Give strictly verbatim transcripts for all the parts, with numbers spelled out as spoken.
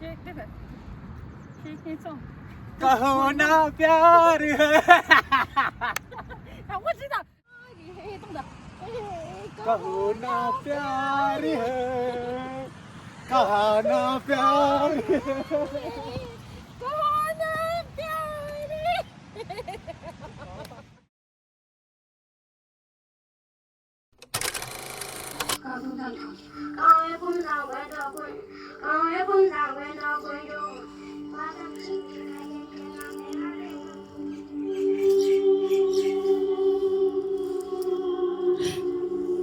ཁྱེད་ཁྱེད་ཁྱེད་ཁྱེད་ཚོ། कहो ना प्यार है। ཨ་ཝ་ཅི་ད། कहो ना प्यार है। कहा ना प्यार है। कहो ना प्यार है।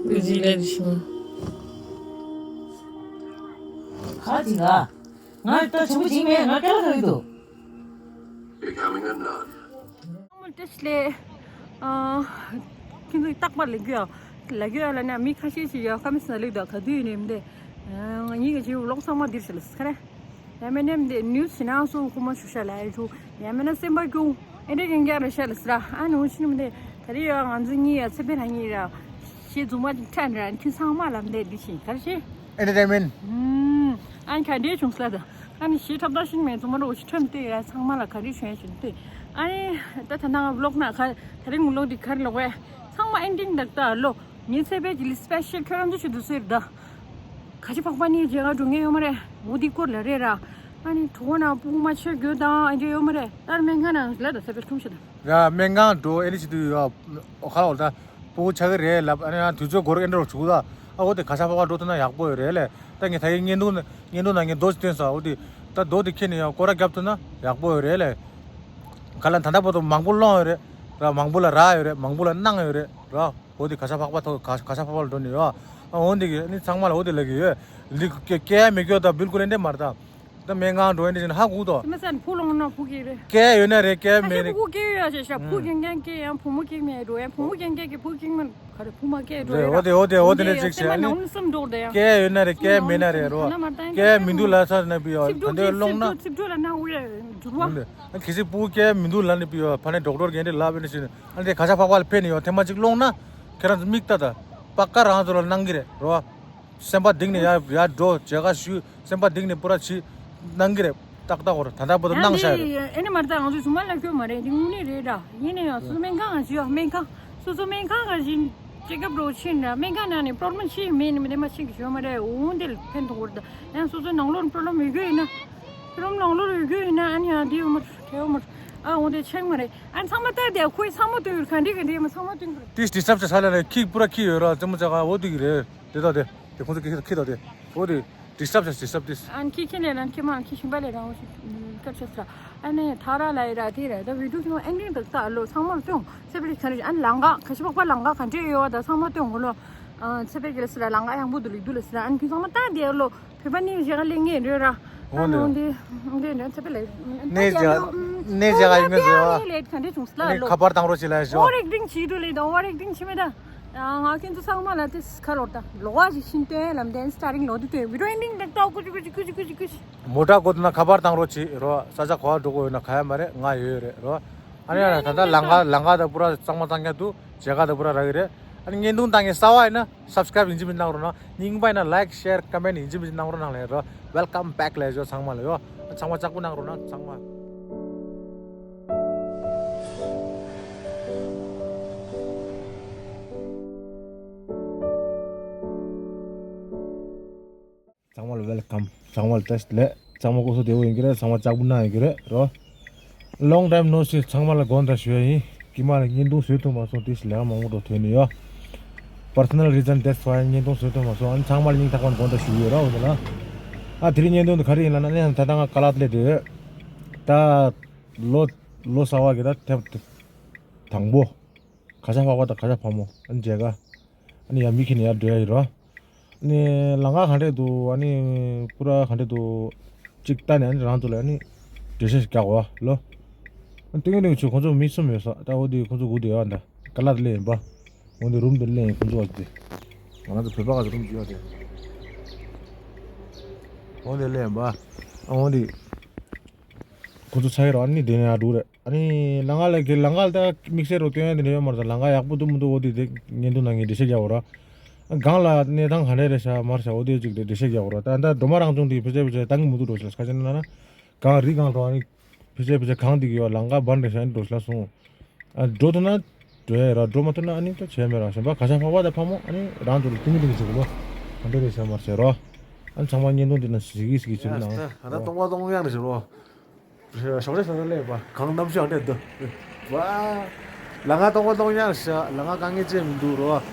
ག་ཅི་ག་ང་ད་ཆུང་པོ་ཅིག་མེད། ང་སྐད་ལ་ག་གི་འདུག Becoming a nun. ཨ་མ་བཀྲ་ཤིས་བདེ་ལེགས། ཨ། ཁྱེད་ཚོས་རྟག་པར་ལབ་རྒྱུ་ཡ། ལབ་རྒྱུ་ཡ་ལབ་ན་མི་ཁ་ཤས་ཤིག་ཡ་ཁ་མི་སྲིད་ན་ལབ་ད་ག་དུས་ཡིན་ནའི་མི་འདི། ཨ། ངེད་ཀྱི་ཇི་ཝི་ལོག་ཚང་མ་འདིར་ཤི་ལ་སི་ཁ་རེ། ཡང་མིན་ན་མི་འདི་ནིའུ་སི་ཞེ་ནང་སུ་ཁོ་མ་ཞུ་ཤ་ལ་ཡ་ཐུ། ཡང་མིན་ན་སེམས་པ་སྐྱོ། ཨེ་འདྲ་ཀྱང་རྒྱག་རེ་ཤ་ལ་སི་ར། ཨ་ནི་འུ་ཆི་ནི་མི་འདི་ད་རེས་ཡ་ང་ཚོ་གཉིས་ཡ་ཚེ་འཕེལ་ལ་གཉིས་ར། ཤེས་རྫུན་མ་ཅིག་ཁྲ་འདྲ་ཁྱི་ཚང་མ་ལ་འདི་འདི་བཞིན་ག་རེ་ཤེས། Entertainment. ཨུམ། ཨ་ནི་ག་འདྲའི་བྱུང་སླ་ད། ཨ་ནི་ཞེ་ཐབ་ད་ཤིང་མེད་ཚང་མ་རོ་ཞིག་ཁྲོད་དུ་ཡ་ཚང་མ་ལ་ག་རེ་བྱུང་ཡ་བྱུང་དུས། ཨ་ནི་ད་ད་ནང་ལོག་ན་ག་ད་རིང་ངུ་ལོག་འདི་ག་རེ་ལོག་བས། ཚང་མ་ཨེན་ཌིང་དག་ད་ལོ། ངའི་ཚེ་འཕེལ་གྱི་ལི་སི་པེ་ཤལ་ཁྱོད་རང་ཚོ་ཆུ་དུ་སུ་ཡིར་ད། ག་ཅི་ཕག་པ་ནི་རྗེས་ང་འགྲོ་ངེས་ཡོད་མ་རེད། འོ་འདི་སྐོར་ལ་རེད་ར། ཨ་ནི་གྲོགས་ན་སྤུ་གུ་མ་ཆེར་གྱོད་དང་ཨེ་འདྲ་ཡོད་མ་རེད། ད་སྨན་ཁང་ནང་ལ་ད་ཚེ་འཕེལ་ཁྱུང་ཤ་དང་། ཡ་སྨན་ཁང་འགྲོ་ཨེ་ནི་ཆི་དུས་ཡ། ཨོ་ཁ་ལ་འོ་ད། སྤུ་གུ་ཆགས་ཀྱི་རེད་ལབ། ཨ་ནི་ཡང་དུས་ཚོད་འགོར་ཨེ་འདྲ་རོ་བྱུག་ད། ཨ་འོ་དེ་ག་ས་ཕག་པ་འགྲོ་ཐུབ་ན་ཡག་པོ་ཡོད་རེད་ལེ། ད་ངས་ད་གིན་བརྙན་ཐུང་བརྙན་ཐུང་ནང་ངས་རྡོ་ཞིག་བཏོན་སོང་། འོ་དེ་ད་རྡོ་དེ་ཁྱེར་ནས་ཡང་སྐོར་ར་བརྒྱབ་ཐུབ་ན་ཡག་པོ་ཡོད་རེད་ལེ། ག་ལ་ད་ལྟ་བར་དུ་མང་པོ་སློང་ཡོད་རེད་ར། མང་པོ་ལ་རག་ཡོད་རེད། མང་པོ་ལ་གནང་ཡོད་རེད་ར། འོ་དེ་ག་ས་ཕག་པ་ཐོག་ག་ག་ས་ཕག་པ་ལ་འགྲོ་ནས་ཡོད། ཨ་འོ་དེ་གི་ནི་ཚང་མ་ལ་འོ་དེ་ལབ་ཀྱི་ཡོད། འདི་སྐད་སྐད་མི་སྐྱོ་ད་བིལ་ཀུལ་ཨེ་འདྲ་མ་རེད་ད། ད་སྨན་ཁང་འགྲོ་ཡིན་དེ་བཞིན་ཧ་གོ་དོ། སེམས་སན་བུ་ལོང་ན་བུ་སྐྱེས་རེད། སྐད་ཡོད་ན་རེད་སྐད་ཁ་མེད་ཤས་རེད། བུ་སྐྱེས་ཡོད་ཤས་ཤ་བུ་ཨུམ། རྒན་རྒན་སྐྱེས་ཡང་བུ་མོ་སྐྱེས་མེད་འགྲོ་ཡང་བུ་མོ་རྒན་རྒན་གྱི་བུ་སྐྱེས་མ་ག་རེ་བུ་མ་སྐྱེས་འགྲོ་རེད་ཡ་ར། འོ་དེ་འོ་དེ་འོ་དེ་འདྲ་ཅིག་བྱས་ཨ་ནི། སྐད་ཡོད་ན་རེད་སྐད་མེད་ན་རེད་རོ། སྐད་མི་འདུག་ལ་ས་ན་བི་ཡོ་ད་འདོད་སློང་ན། ཚིག་འགྲོ་ལ་ན་འུ་ཡ་འགྱུར་བ། ཨ་གལ་སྲིད་བུ་སྐད་མི་འདུག་ལ་ནི་བི་ཡོ་ཕ་ནས་ཌོག་ཊར་ག་འདྲ་ལབ་ཨེ་ནི་ཞིག་ཨ་ནི་དེ་ག་ས་ཕག་པ་ལ་ཕེབས་ནས་ཡོ་ཐེངས་མ་གཅིག་སློང་ན། ཁྱེད་རང་ཚོ་མིག་ལྟ་ད། པ་ཀ་རང་ཚོ་ལ་གནང་གི་རེད་རོ། སེམས་པ་གཏིང་ནས་ཡར་ཡར་འགྲོ་མཇལ་ཁ་ཞུ། སེམས་པ་གཏིང་ནས་པུ་ར་བྱེད། གནང་གི་རེད། ཏག་ཏག་འོར་ད་ལྟ་བར་དུ་ཡང་གནང་བཞག་འདི་རེད། ཨེ་ནི་མ་རེད་ད་ང་ཚོ་ཚང་མ་ལ་སྐྱོ་མ་རེད། འདི་དངོས་གནས་རེད་ད། ཡིན་ན་ཡང་སོ་སོ་སྨན་ཁང་ང་ཞུ་ཡ་སྨན་ཁང་། སོ་སོ་སྨན་ཁང་ང་ཞིག་ཅེག་ཨབ་འགྲོ་ཕྱིན་ན་སྨན་ཁང་ནང་ནས་པྲོབ་ལེམ་ཕྱིན་མེད་ནི་མི་དེ་མ་ཕྱིན་གི་ཞུ་མ་རེད། འོ་འདི་ལ་ཕན་ཐོགས་རེད་ད། ཡང་སོ་སོ་ནང་ལོགས་པྲོབ་ལེམ་ཡོད་རྒྱུ་ཡིན་ན། པྲོབ་ལེམ་ནང་ལོགས་ཡོད་རྒྱུ་ཡིན་ན་ཨ་ནི་ཡང་འདི་ཡོད་མ་རེད་ཡོད་མ་རེད། ཨ་འོ་འདི་ཆེན་མ་རེད། ཨ་ཚང་མ་ལྟ་དེ་ཁོས་ཚང་མ་སྟོན་ཡོད་ག་འདི་ག་འདི་མ་ཚང་མ་སྟོན་གི་རེད། ཏིས་ཏིས་སབ་ཆ་ས་ལ་ལ་ཁིག་པུ་ར་ཁིག་ཡོད་ར་ཙེ་མོ་ཙེ་ག་འོ་འདི་གི་རེད། དེ་དག་དེ། དེ་ཁོང་ཚོ་ཁྱི་ཁྱི་དག་དེ། འོ་དེ། ཌིས་ཊབ་བྱས་ཌིས་ཊབ་དེ། ཨན་ཁྱི་ཁྱི་ལས་རང་ཁྱི་མ་ཁྱི་ཤིང་པ་ལས་རང་ཤི་སྐར་ཆ་སྲ། ཨ་ནེ་ཐ་ར་ལ་ཡི་ར་དེ་ར་ད་བི་ཌིའོ་ཁྱི་མ་ཨན་ཌིང་དག་ད་ལོ་ཚང་མར་སྟོན། ཚེ་འཕེལ་གྱི་ཁ་རི་ཨན་ལང་ག་ཁ་ཤི་པག་པ་ལང་ག་ག་འདྲས་ཡོད་ད་ཚང་མ་སྟོན་གོ་ལོ། ཚེ་འཕེལ་གྱི་ལ་སི་ར་ལང་ག་ཡང་པོ་དུ་ལི་དུ་ལ་སི་ར་ཨན་ཁྱི་ཚང་མ་ད་དེ་ལོ་བོད་པ་ནི་ཞེ་ག་ལེ་ངེ་རེ་ར། ཨ་ནོ་འདི་འདི་འདི་ཚེ་འཕེལ་ལ་ནེ་ཞེ་ག་ནེ་ཞེ་ག་ཡིན་ངེ་རེ་ར། ལེ་ག་འདྲས་བྱུང་སི་ལ་ལོ། ཁ་པར་བཏང་རོགས་བྱེད་ལ་ཞོ། ཨོ་རེག་ཌིང་བྱེད་འགྲོ་ལེ་ད་ཨོ་རེག་ཌིང་བྱེད་མེད་ད། ང་ཁྱེད་ཚོ་ཚང་མ་ལ་དེ་ཁ་ལོར་ད་ལོག་བ་ཞིག་ཤིན་ཏེ་ལམ་དེ་སི་ཊར་ཊིང་ལོག་དུས་དེ་བི་ཌིའོ་ཨེན་ཌིང་དེ་ཏོག་ཀུ་ཅི་ཀུ་ཅི་ཀུ་ཅི་ཀུ་ཅི་ཀུ་ཅི། མོ་ཊ་བཀོད་ན་ཁ་པར་བཏང་རོགས་བྱེད་རོ། ས་ཆ་ག་པར་འགྲོ་དགོས་ཡོད་ན་ག་ཡ་མ་རེད་ང་ཡོད་རེད་རོ། ཨ་ནི་ཡ་ད་ལྟ་ལང་ཀ་ལང་ཀ་དང་པུ་ར་གཙང་མ་བཏང་རྒྱ་འདུག་མཇལ་ཁ་དང་པུ་ར་རག་གི་རེད། ཨ་ནི་བརྙན་ཐུང་བཏང་གི་གསར་བ་ཡིན་ན་སབ་སི་ཀ་རབ་ཡིན་གཅིག་མིན་གནང་རོགས་གནང་། རྙིང་པ་ཡིན་ན་ལའིཀ་ཤེར་ཀོ་མེན་ཡིན་གཅིག་མིན་གནང་རོགས་གནང་ལེ་རོ། ཝེལ་ཀམ་བེག་ལེ་ཞོ་ཚང་མ་ལ་ཡོ། ཚང་མ་ལྕགས་པོ་གནང་རོགས་གནང་ཚང་མ། ཚང་མ་ལ་ཝེལ་ཀམ། ཚང་མ་ལ་བཀྲ་ཤིས་བདེ་ལེགས། ཚང་མ་སྐུ་གཟུགས་བདེ་པོ་ཡིན་གྱི་རེད། ཚང་མ་ལྕགས་པོ་གནང་ཡོད་ཀྱི་རེད་རོ། Long time no see། ཚང་མ་ལ་དགོངས་དག་ཞུ་ཡ་ཡིན། དཀྱིལ་མ་ལ་བརྙན་ཐུང་བཟོས་ཐུབ་མ་སོང་། དེ་ཞིག་ལས་ཀ་མང་པོ་འགྲོ་ཐོན་ནས་ཡོད། Personal reason, that's why བརྙན་ཐུང་བཟོས་ཐུབ་མ་སོང་། ཨ་ནི་ཚང་མ་ལ་སྙིང་ཐག་པ་ནས་དགོངས་དག་ཞུ་གི་ཡོད་ར། འོ་དེ་ལ། ཨ་དེ་རིང་བརྙན་ཐུང་འདི་ག་རེ་ཡིན་ལབ་ན་ཨ་ནི་ད་ལྟ་ང་ཀ་ལ་ཏི་ལ་སླེབས་ཡོད། ད་ལོ་ལོ་གསར་པ་གི་ད་ཐེབས་དང་པོ། ག་ས་ཕག་པ་དང་ག་ས་ཕག་མོ་ཨ་ནི་མཇལ་ཁ། ཨ་ནི་ཡར་མི་ཁྱེར་ནས་ཡར་འགྲོ་ཡ་ཡིན་རོ། ཨ་ནི་ལང་ཀ་ག་འདྲས་འདུག་ཨ་ནི་པུ་ར་ག་འདྲས་འདུག་ཅིག་ལྟ་ནས་ཨ་ནི་རང་ཚོ་ལ་ཨ་ནི་འགྲེལ་བཤད་ཞིག་རྒྱག་གོ་ལོ། ཨ་ནི་ཏིང་ཏིང་ཆུ་ཁོང་ཚོ་མི་གསུམ་ཡོད་ས་ད་འོ་དེ་ཁོང་ཚོ་སྒུག་བསྡད་ཡོད། ཨ་ད་ཀ་ལ་ཏི་སླེབས་ཡིན་པ། འོ་དེ་རུམ་དུ་སླེབས་ཡིན་ཁོང་ཚོ་བ་དེ། ང་རང་ཚོ་བོད་པ་ག་ཚོད་རུམ་བརྒྱུད་ཡོད་དེ། འོ་དེ་སླེབས་ཡིན་པ། ཨ་འོ་དེ། ཁོ་ཚོ་ཚ་གི་རོ། ཨ་ནི་དེ་ནས་ཡར་འགྲོ་རེད། ཨ་ནི་ལང་ཀ་ལ་གི་ལང་ཀ་ལ་ད་དམིགས་བསལ་རོ་སྟོན་ཡ་དེ་འདྲ་ཡོད་མ་རེད། ད་ལང་ཀ་ཡག་པོ་འདུག་མི་འདུག་འོ་དེ་དེ་བརྙན་ཐུང་ནང་གི་འགྲེལ་བཤད་རྒྱག་འོ་ར། སྒང་ལ་གནས་སྟངས་ག་འདྲ་རེད་ཤག་མར་ཤག་འོ་དེ་ཅིག་འགྲེལ་བཤད་རྒྱག་དགོས་རེད། ད་ད་སྒྲོལ་མ་རང་བྱུང་དེ་ཕལ་ཆེར་ཕལ་ཆེར་བཏང་གི་མི་འདུག་འགྲོ་ཤག་ཁ་ཤས་ན་ན་སྒང་རི་སྒང་དུ་ཨ་ནི་ཕལ་ཆེར་ཕལ་ཆེར་གངས་དེ་གི་ཡོད་ལམ་ཁ་སྦར་འདྲ་ཤག་ཨ་ནི་འགྲོ་ཤག་སོང་། ཨ་འགྲོ་ཐུབ་ན་འགྲོ་ཡ་ར། འགྲོ་མ་ཐུབ་ན་ཨ་ནི་ད་བྱས་མེད་ར། གཞན་པ་ག་ཤ་ཕག་པ་དང་ཕག་མོ་ཨ་ནི་རང་ཚོ་ལ་ཏིང་ངེ་འཛིན་གྱི་བྱེད་དགོས་ལོ། ག་འདྲ་རེད་ཤག་མར་ཤག་རོ། ཨ་ནི་ཚང་མ་བརྙན་ཐུང་འདི་ན་གཟིགས་གི་གཟིགས་གི་བྱེད་ཨ་ནི་ང་ད་སྟོང་པ་སྟོང་ཡང་རེད་ཤག་རོ། ཞོགས་ཇ་ཟ་ས་སླེབས་པ། གངས་གནམ་གཤིས་ཨ་འདྲས་འདུག་ཝ། ལམ་ཁ་སྟོང་པ་སྟོང་ཡང་ཤག་ལམ་ཁ་དཀའ་ངལ་ཅི་མི་འདུག་རོ།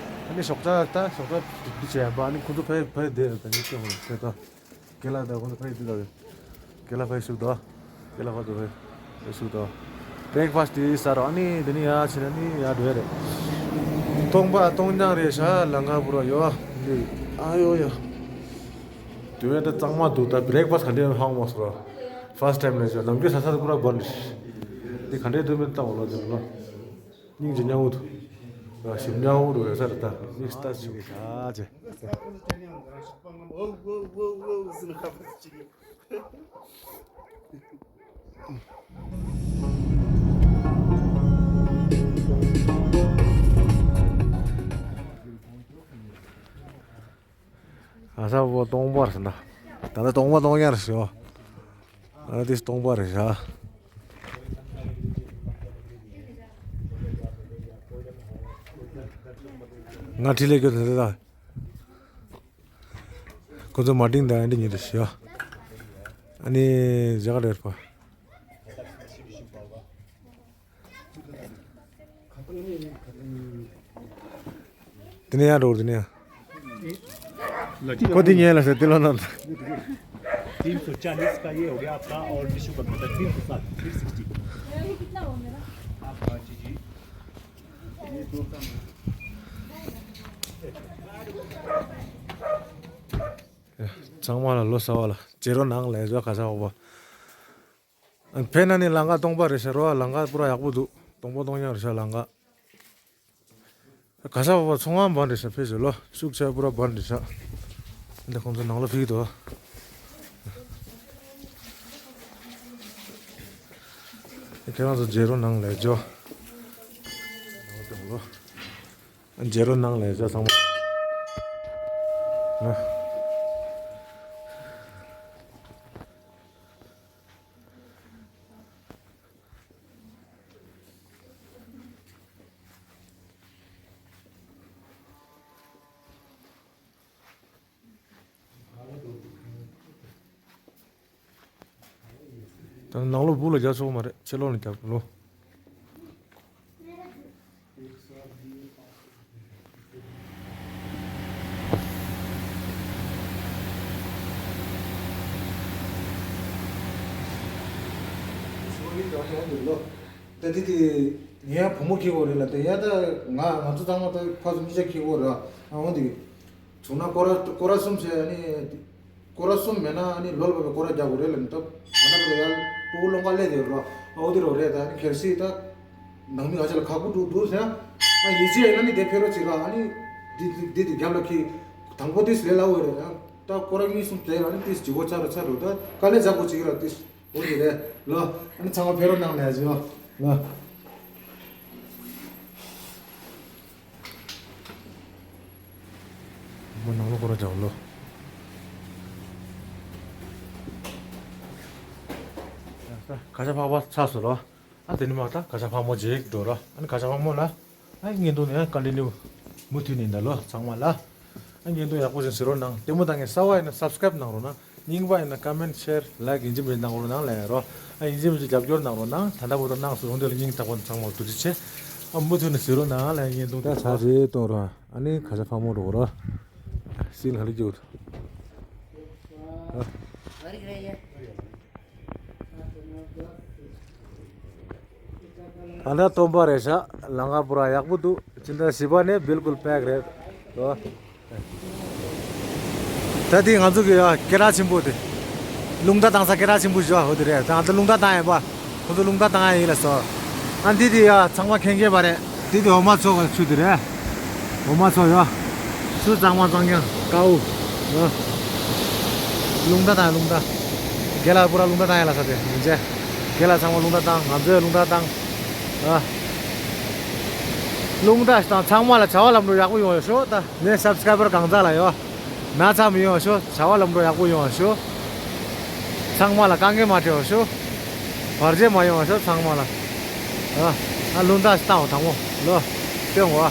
ཨ་ནི་ཞོགས་ཇ་ད་ཞོགས་ཇ་འདི་བྱས་པ། ཨ་ནི་ཁོ་ཚོ་ཕ་གི་ཕ་གི་བསྡད་ད་ནི་སྐྱོ་བོ་ཕ་གི་ད། རྒན་ལགས་ད་ཁོ་ཚོ་ཕ་གི་འདི་ད་རྒན་ལགས་ཕ་གི་བཞུགས་ད། རྒན་ལགས་ཁོ་ཚོ་ཕ་གི་བཞུགས་ད། བྷི་རེག་ཕ་སི་འདི་ཟ་རོ། ཨ་ནི་འདི་ནི་ཡར་ཕྱིན་ན་ནི་ཡར་འགྲོ་ཡ་རེད། སྟོང་པ་སྟོང་རྐྱང་རེད་ཤག་ལམ་ཁ་བུ་ར་ཡོ། འདི་ཨ་ཡོ་ཡ། དུས་ཡུན་ད་གཙང་མ་འདུག་ད་བྷི་རེག་ཕ་སི་ག་འདྲས་ཧང་མོ་སོ། ཕར་སི་ཊ་ཡིམ་ལས་ཅོ་ནམ་རྒྱུན་ཟ་ས་དུ་པུ་ར་བར་ནི། འདི་ག་འདྲས་འདུག་མེད་ལྟ་འོ་ལོ་འདི་ལོ། སྙིང་རྗེ་མཉམ་འུ་འདུག་ཞིམ་མཉམ་འུ་འདུག་ཡོད་ས་རེད་ད། མིག་ལྟ་ཞིག་ག་ཅེ། ཨ་ས་བོ་སྟོང་པར་ཟིན་ན། ད་ལྟ་སྟོང་པ་སྟོང་ཡར་ཞོ། ཨ་དེ་སྟོང་པ་རེད་ཤག་ང་ཁྲིད་ལས་སྐྱོ་དེ་ད། ཁོ་ཚོ་མ་ཏིང་དང་ཨ་འདྲ་ཉིད་དུ་ཞུ། ཨ་ནི་ཟེ་ག་རེད་པ། དེ་ནས་ཡར་འགྲོ་དེ་ནས། ཁོ་དེ་ཉལ་ལ་ཟེར་དེ་ལོ་ན། तीन सौ चालीस का ये हो गया आपका और विश्वकर्मा का तीन सौ साठ, थ्री सिक्सटी। आप जी जी। ཚང་མ་ལ་ལོ་གསར་བ་ལ་མཇལ་རོགས་གནང་ལས་བཟོ་ག་ས་འོག་པ། ཕེབས་ན་ནི་ལམ་ཁ་སྟོང་པ་རེད་ཤག་རོ། ལམ་ཁ་པུ་ར་ཡག་པོ་འདུག་སྟོང་པ་སྟོང་ཡང་རེད་ཤག་ལམ་ཁ། ག་ས་འོག་པ་ཚོང་ཁང་བན་རེད་ཤག་ཕེབས་ཤག་ལོ། ཤུགས་ཆེ་པུ་ར་བན་རེད་ཤག་འདི་ཁོང་ཚོ་ནང་ལོ་ཕེབས་འདུག་ཁྱེད་རང་ཚོ་མཇལ་རོགས་གནང་ལས་བཟོ། མཇལ་རོགས་གནང་ལས་བྱ་ཚང་མ། ད་ནང་ལོགས་སྦུག་ལ་རྒྱག་ཆོག་མ་རེད། ཕྱི་ལོགས་ལ་རྒྱག་ལོ། ད་དེ་དེ་ངའི་བུ་མོ་ཁྱེར་དགོས་རེད་ལ། དེ་ཡ་ད་ང་ང་ཚོ་ཚང་མ་ད་ཕ་ཚོ་གཉིས་ཆ་ཁྱེར་དགོས་རེད། ཨ་འོ་དེ། བྱུང་ན་སྐོར་ར་སྐོར་ར་གསུམ་བྱས། ཨ་ནི་སྐོར་ར་གསུམ་མེད་ན་ཨ་ནི་ལོ་ལ་བབས་པའི་སྐོར་ར་རྒྱག་དགོས་རེད་ལ། ད་ང་ད་བུ་ཡ་སྤུ་གུ་སློང་ག་སླེབས་དེ་རོ། ཨ་འོ་དེ་རོ་རེད། ད་ཨ་ནི་ཁེར་སི་ད་ནང་མི་ང་ཅག་ལ་ཁག་པོ་འདུག་འདུག་ཟེར་ན། ཨ་ཡིད་ཆེས་ཡིན་ན་ནི་དེ་ཕེབས་རོགས་བྱེད་རོགས། ཨ་ནི་འདི་འདི་འདི་འདི་རྒྱབ་ལ་ཁྱེར། དང་པོ་དེ་ལས་སླ་བོ་རེད། ད་སྐོར་ར་གཉིས་གསུམ་བྱས་ལ་ཨ་ནི་དེ་ལྗིད་པོ་ཆགས་རོགས་ཆགས་རོགས། ད་དཀའ་ལས་རྒྱག་དགོས་བྱེད་ཀྱི་ར་དེ། འོ་དེ་རེད་ལོ། ཨ་ནི་ཚང་མ་ཕེབས་རོགས་གནང་ལས་ཟེར་ལོ། མོ་ནང་ལོགས་སྐོར་ར་རྒྱག་ལོ། ག་ཤ་ཕག་པ་ཚར་སོང་ལོ། ཨ་དེ་ནི་མ་ད་ག་ཤ་ཕག་མོ་རྗེས་འགྲོ་རོ། ཨ་ནི་ག་ཤ་ཕག་མོ་ལ། ཨ་བརྙན་ཐུང་ནི་ཡང་ཀ་ལི་ནི་མུ་མཐུད་ནི་འདའ་ལོ་ཚང་མ་ལ། ཨ་བརྙན་ཐུང་ཡག་པོ་ཞིག་གཟིགས་རོགས་གནང་། ལྟད་མོ་ལྟ་མཁན་གསར་པ་ཡིན་ན་སབ་སི་ཀ་རེབ་གནང་རོགས་གནང་། རྙིང་པ་ཡིན་ན་ཀ་མེན་ཊི་ཤེར་ལའིཀ་ཡིན་གཅིག་མིན་གཅིག་གནང་རོགས་གནང་ལབ་ཡ་རོ། ཨ་ཡིན་གཅིག་མིན་གཅིག་རྒྱབ་སྐྱོར་གནང་རོགས་གནང་། ད་ལྟ་བར་དུ་གནང་སོང་། འོ་འདི་ལ་སྙིང་ཐག་པ་ནས་ཚང་མར་ཐུགས་རྗེ་ཆེ། ཨ་མུ་མཐུད་ནས་གཟིགས་རོགས་གནང་ལབ་ཡ། བརྙན་ཐུང་ད་ཚར་རེ་གཏོང་རོགས། ཨ་ནི་ག་ཤ་ཕག་མོ་འགྲོ་རོགས། སིལ་ཧ་ལི་ཀྱོད། ཨ་ད་སྟོང་པ་རེད་ཤག་ལམ་ཁ་པུ་ར་ཡག་པོ་འདུག་སྤྱི་ཟླ་བཞི་པ་ནས་བིལ་ཀུལ་པེག་རེད་དོ། ད་དེ་ང་ཚོ་གི་ཡ་སྐད་གྲགས་ཆེན་པོ་དེ། རླུང་རྟ་བཏང་ས་སྐད་གྲགས་ཆེན་པོ་ཞིག་ཡོད་དེ་རེད། ད་ང་ཚོ་རླུང་རྟ་བཏང་ཡིན་པ། ཁོ་ཚོ་རླུང་རྟ་བཏང་ཡ་ཡིན་ལ་སོ། ཨ་འདི་དེ་ཡ་ཚང་མ་མཁྱེན་མཁྱེན་པ་རེད། འདི་དེ་འོ་མ་ཚོ་ག་ཆུ་དེ་རེད། འོ་མ་ཚོ་ཡ། ཆུ་གཙང་མ་གཙང་རྐྱང་དཀར་པོ། ཡ། རླུང་རྟ་དང་རླུང་རྟ། རྒན་ལགས་པུ་ར་རླུང་རྟ་བཏང་ཡ་ལ་ས་དེ་ཡིན་ཅེ། རྒན་ལགས་ཚང་མ་རླུང་རྟ་བཏང་། ང་ཚོས་རླུང་རྟ་བཏང་། ཡ། རླུང་རྟ་དང་ཚང་མ་ལ་བྱ་བ་ལམ་འགྲོ་ཡག་པོ་ཡོང་བ་ཤོག་ད་ངའི་སབ་སི་ཀ་རའི་བར་གང་ཚ་ལ་ཡོད། ན་ཚ་མི་ཡོང་བ་ཤོག་བྱ་བ་ལམ་འགྲོ་ཡག་པོ་ཡོང་བ་ཤོག་ཚང་མ་ལ་དཀའ་ངལ་མ་འཕྲད་པ་ཤོག་བར་ཆད་མ་ཡོང་བ་ཤོག་ཚང་མ་ལ། ཨ། ཨ། རླུང་རྟ་བཏང་བ་དང་པོ་ལོ། སྟོན་གོ།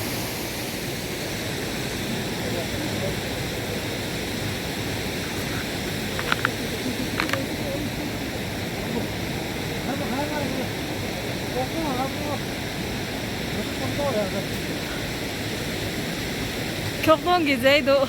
ཁྱོག་ཐོང་གི་རྫས་འདུག་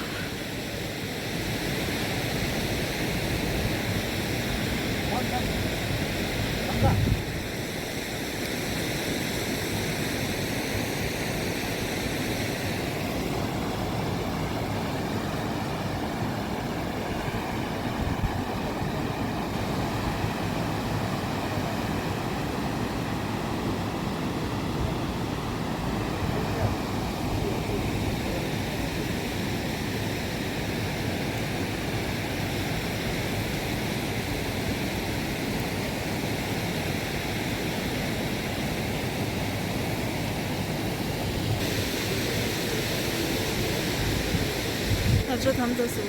ད་ཆོ་ཐམ་ཚ་སུ།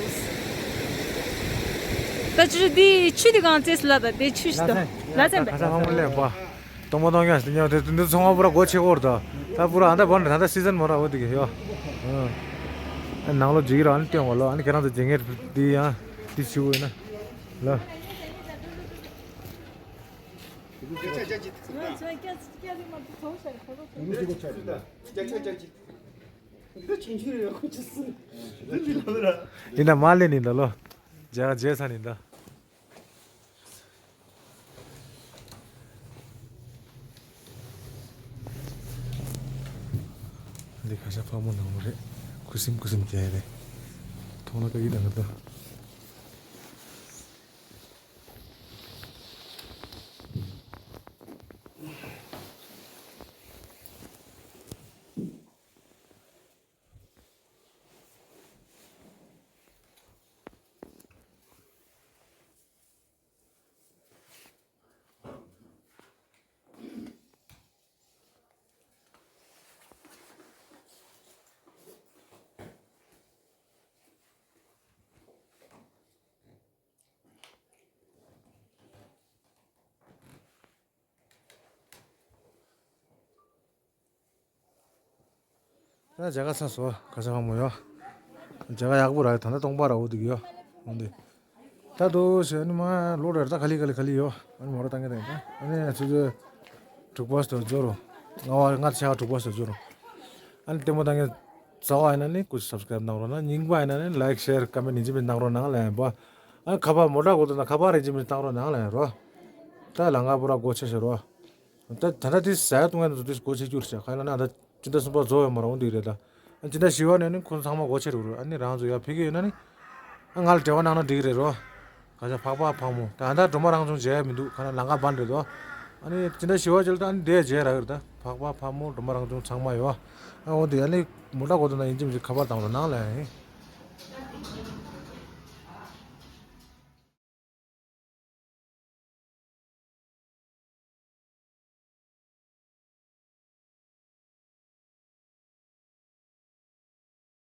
ད་ཆུ་འདི་ཆུ་འདི་གང་བཙལ་སི་ལ་ད་དེ་ཆུ་ཞིག་ད་ལ་ཚན་པས། ཁ་སང་ཧ་མོ་ལེན་པ། གཏོང་མ་གཏོང་ཡང་ཉོ་དེ་འདི་ཚོང་པ་པུ་ར་སྒོ་ཕྱེ་གོ་ར་ད། ད་པུ་ར་ཨ་ད་བོ་ནི་ད་ད་སི་ཛན་མོ་ར་འོ་དེ་གི་ཡོ། ཨ། ནང་ལོ་ཇི་གི་ར་ཨ་ནི་སྟོན་གོ་ལོ། ཨ་ནི་ཁྱེད་རང་ཚོ་ཇི་ངེར་འདི་ཡང་འདི་ཆུ་བོ་ཡིན་ན་ལ། ཡིན་ན་མ་ལེན་ནི་ད་ལོ། ཇ་ཇེ་ས་ནི་ད། འདི་ཁ་ཤ་ཕག་མོ་ནང་མོ་རེད། ཁུ་སིམ་ཁུ་སིམ་རྒྱག་ཡ་རེད། མཐོང་ན་དགའ་གི་ད་ང་ད། ད་ཇ་ག་ཚ་སོ་ག་ས་གང་མོ་ཡོ། ཇ་ག་ཡག་པོ་ར་ད་ད་སྟོང་པ་ར་འོ་དེ་གི་ཡོ། འོ་དེ། ད་དུ་ཞེ་ནི་མ་ལོ་རེ་ད་ག་ལི་ག་ལི་ག་ལི་ཡོ། ཨ་ནི་མོ་ར་ད་ངེ་ད་ཡིན་ད། ཨ་ནི་ཚུ་ཚུ་དྲུག་པ་སྟོ་ཇོ་རོ། ང་བ་ང་ཆ་དྲུག་པ་སྟོ་ཇོ་རོ། ཨ་ནི་ལྟད་མོ་ད་ངེ་ཚ་བ་ཡིན་ན་ནི་ཀུ་སབ་སི་ཀ་རབ་གནང་རོགས་གནང་། རྙིང་པ་ཡིན་ན་ནི་ལའིཀ་ཤེར་ཀ་མེན་ཡིན་ཅི་མིན་གནང་རོགས་གནང་ལ་ཡིན་པ། ཨ་ནི་ཁ་པར་མོ་ཊ་གོ་ད་ན་ཁ་པར་ཡིན་ཅི་མིན་གནང་རོགས་གནང་ལ་ཡིན་རོ། ད་ལ་ང་པུ་ར་སྒོ་ཕྱེ་ཤེ་རོ། ད་ད་ལྟ་དེ་ཟ་ཡ་བཏུང་ཡ་ནི་ཚོ་དེ་སྒོ་ཕྱེ་རྒྱུ་རེད་ཤག་ག་ཡིན་ན་ད་སྤྱི་ཟླ་གསུམ་པ་རྫོགས་ཡོད་མ་རེད། འོ་འདི་རེད་ད། ཨ་སྤྱི་ཟླ་བཞི་པ་ནས་ནི་ཁོང་ཚང་མ་སྒོ་ཕྱེ་རུ་རུ། ཨ་ནི་རང་ཚོ་ཡར་ཕེབས་ཀྱི་ཡོད་ན་ནི། ཨ་ང་ལ་འབྲེལ་བ་གནང་ན་འགྲིག་གི་རེད་རོ། ག་ཤ་ཕག་པ་ཕག་མོ་ད་ད་སྒྲོལ་མ་རང་བྱུང་མཇལ་ཡ་མི་འདུག་ག་ན་ལམ་ཁ་བར་རེད་དོ། ཨ་ནི་སྤྱི་ཟླ་བཞི་པ་ཅིག་ལ་ད་ཨ་ནི་དེ་མཇལ་རག་གི་རེད་ད། ཕག་པ་ཕག་མོ་སྒྲོལ་མ་རང་བྱུང་ཚང་མ་ཡོད། ཨ་འོ་འདི་ཨ་ནི་མོ་ཊ་གོ་ད་ན་ཡིན་གཅིག་མིན་གཅིག་ཁ་པར་བཏང་རོགས་གནང་ལ་ཡིན།